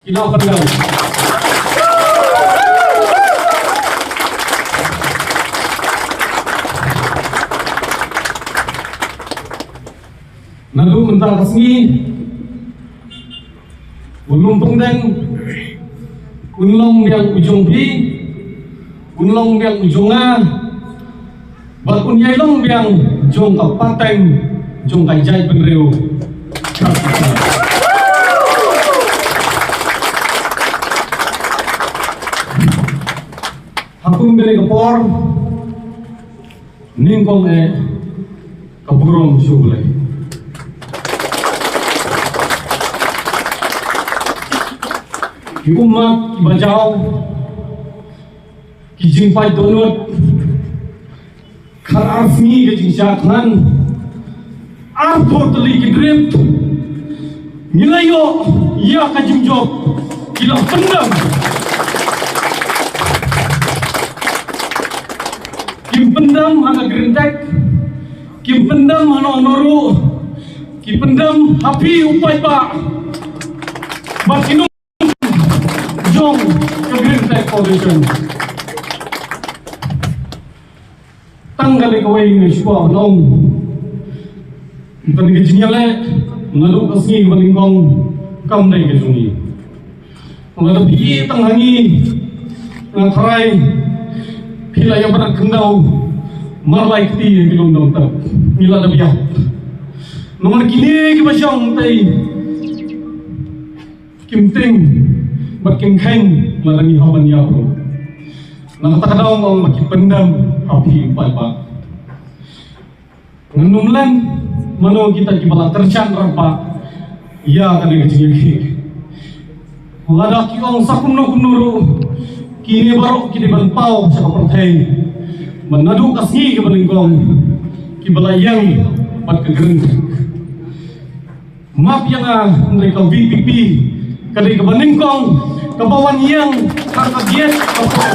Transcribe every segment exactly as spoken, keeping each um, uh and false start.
Ki la pyndem. Naduh mynta ka sngi, u Lumpongdeng un long biang u jong phi, un long biang u jong nga, bad un ïai long biang jong ka pateng jong ka jaitbynriew. Ha kum kane ka por, nyngkong eh ka burom sha U Blei. Ki ummat, ki bajaw, ki jingpait dohnud, khatar sngi ka jingshah thngan, arphew tylli ki drip, ngi la ïoh ïa ka jingjop, ki la pyndem. Kim pyndem ha ka Greentech, kim pyndem hano hano ruh, ki pyndem ha phi u paidbah. Bad ki nong jong ka Greentech Foundation. Tang kane kawei nga shu kwah ban ong, kane ka jingïaleh naduh ka sngi kaba nyngkong kam dei ka jong ngi. Nga da phi tang ha ngi, nga tharai phi la ïa barat khyndew mar lai kti ïa ki longdong tak. Ngi la da biang. Namar kine kiba shong tei kim tieng bad kim kheiñ, lada ngi hap ban ïap ruh. Na kata ka daw nga ong ba ki pyndem ha phi u paidbah. Ngan ym leh mano kita kiba la kyrshan rangbah ïa kane ka jingïakhih. Lada ki ong sa kumno kumno ruh, kine baroh ki dei ban paw sha ka pyrthei ba naduh ka sngi kaba nyngkong kiba la ïeng bad ka Greentech. Map ïa nga, hynrei ka V P P ka dei kaba nyngkong kaba wan ïeng ha ka biang ka por.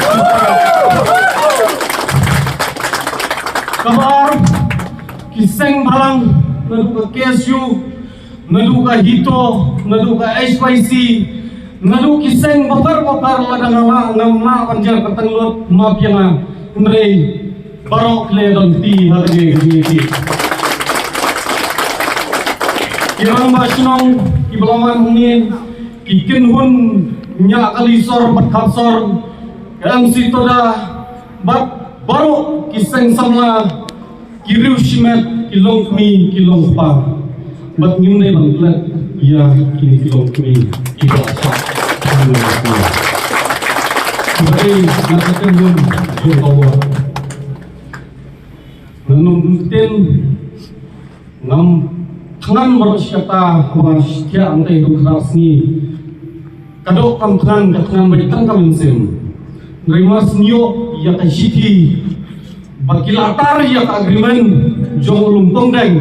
Kaba ar, ki seng bhalang, naduh ka K S U, naduh ka HITO, naduh ka H Y C, naduh ki seng bapher bapher, lada nga lah, ngam lah ban jer kyrteng lut, map ïa nga, hynrei baroh ki la don kti ha kane ka jingïakhih. Ki rangbah shnong kiba la wan hangne, ki kynhun Niah Kalisor bad Khatsor, ka M C Toda, bad baroh ki seng samla, ki riew shimet, ki longkmie, ki longkpa. Bad ngim dei ban klet ïa kine ki longkmie kiba la shah. Kiba dei na ka kynhun jong ka ward. Ngan ym ktien, ngam thngan baroh shi katta, haba shi thiah hangtei haduh khatar sngi. Ka doh kam thngan, ka thngan beit tang ka mynsiem. Hynrei mar shu ïoh ïa ka shithi ba ki la tar ïa ka agreement jong u Lumpongdeng,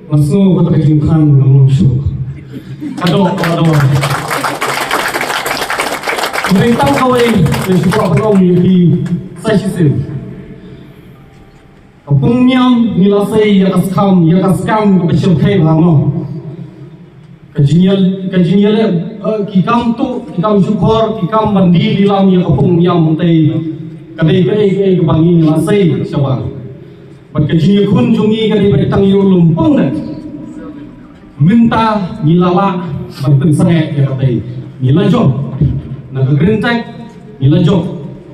nga sngew kata ka jingthngan ngam long shuh. Ka doh, ka doh. Hynrei tang kawei nga shu kwah ban ong ïa phi sa shisien. Ka pung niam ngi la sei ïa ka skam, ïa ka skam kaba shyrkhei bha mo. Ka jingïal, ka jingïaleh, eh, ki kam tuh, ki kam shukor, ki kam ban die lilam ïa ka pung niam hangtei. Ka dei kaei kaei kaba ngi la sei shabar. Bad ka jingïakhun jong ngi ka dei beit tang ïa u Lumpongdeng. Mynta ngi la lah ban pynsangeh ïa katei. Ngi la jop na ka Greentech, ngi la jop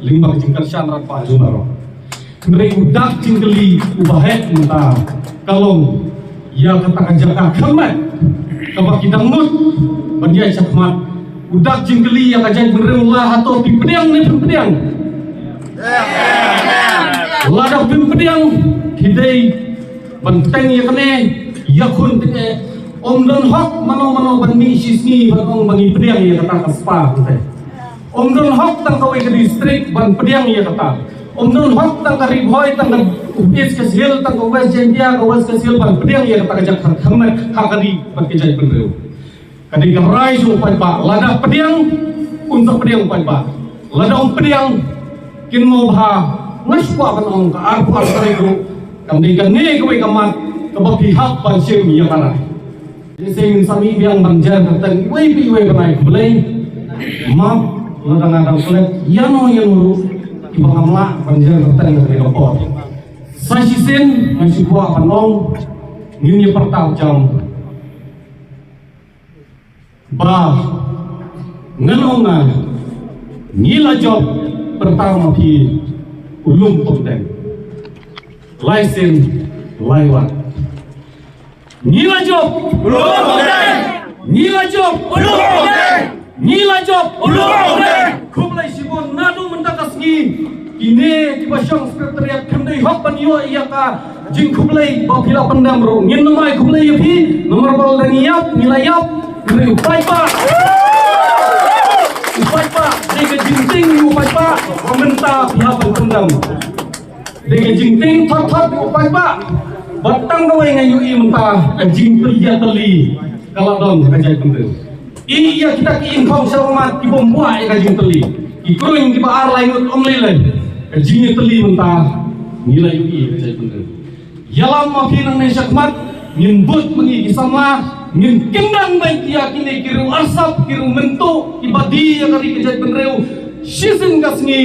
lyngba ka jingkyrshan rangbah jong baroh. Hynrei u dak jingkylli uba heh mynta ka long ïa kata ka jaka khyrmet kaba ki dang mut ban ïaid shakhmat. U dak jingkylli ïa ka jaitbynriew, la hato phi pdiang ne phim pdiang? Lada phim pdiang, phi dei ban teng ïa kane, ïakhun teng eh. Ym don hok mano mano ban mih shisngi ban ong ba ngi pdiang ïa kata ka spah te. Ym don hok tang kawei ka district ban pdiang ïa kata. Ym don hok tang ka Ri Bhoi, tang ka East Khasi Hills, tang ka West Jaintia, ka West Khasi Hills ban pdiang ïa kata ka jaka khyrmet ha ka ri bad ka jaitbynriew. Ka dei ka rai jong u paidbah, lada pdiang, un sa pdiang u paidbah. Lada ym pdiang, kynmaw bha, nga shu kwah ban ong ka arphew ar tarik ruh, kan dei kane kawei ka mat kaba phi hap ban shim ïa ka rai. Shisien ngin sa mih biang ban jer kyrteng iwei pa iwei ban ai khublei. Map lada nga dang klet ïano ïano ruh kiba ngam lah ban jer kyrteng ha kane ka por. Sa shisien nga shu kwah ban ong, ngin ïa pyrta jam ba ngan ong nga, ngi la jop, pyrta ma phi u lum pyrteng. Lai sien lai wat. Ngi la jop. Ngi la jop. Ngi la jop. Khublei shibun naduh mynta ka sngi. Kine kiba shong Secretariat khlem dei hok ban ïoh ïa ka jingkhublei ba phi la pyndem ruh. Ngin ym ai khublei ïa phi namar ba lada ngi ïap ngi la ïap. Hynrei u paidbah, u paidbah, dei ka jingtieng u paidbah ba mynta phi hap ban pyndem. Dei ka jingtieng thot thot u paidbah. Bad tang kawei nga ïohi mynta ka jingpynïa tylli ka la don ha ka jaitbynriew. I ïa kita ki ingkhong sha ummat ki bym buh ïa ka jingtylli. Ki kruiñ kiba ar lai ngut ym lei lei. Ka jingïatylli mynta ngi la ïohi ha ka jaitbynriew. Ïalam ma phi nangne shakhmat ngin bud ma ngi ki samla, ngin kyndang beit ïa kine ki riew arsap, ki riew myntu kiba die ïa ka ri ka jaitbynriew. Shisien ka sngi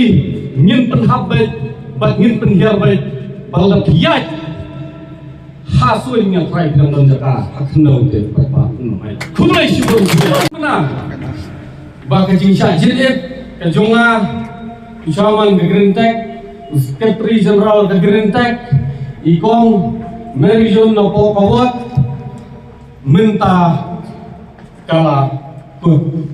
ngin pynhap beit bad ngin pynhiar beit. Ba lada phi ïaid ha suiñ nga trai phi dang don jaka ha khyndew te. Khublei shibun. Ba ka jingshah jied ka jong nga, u Chairman ka Greentech, u Secretary General ka Greentech, i Kong Mary June na poh ka ward, mynta ka la kut.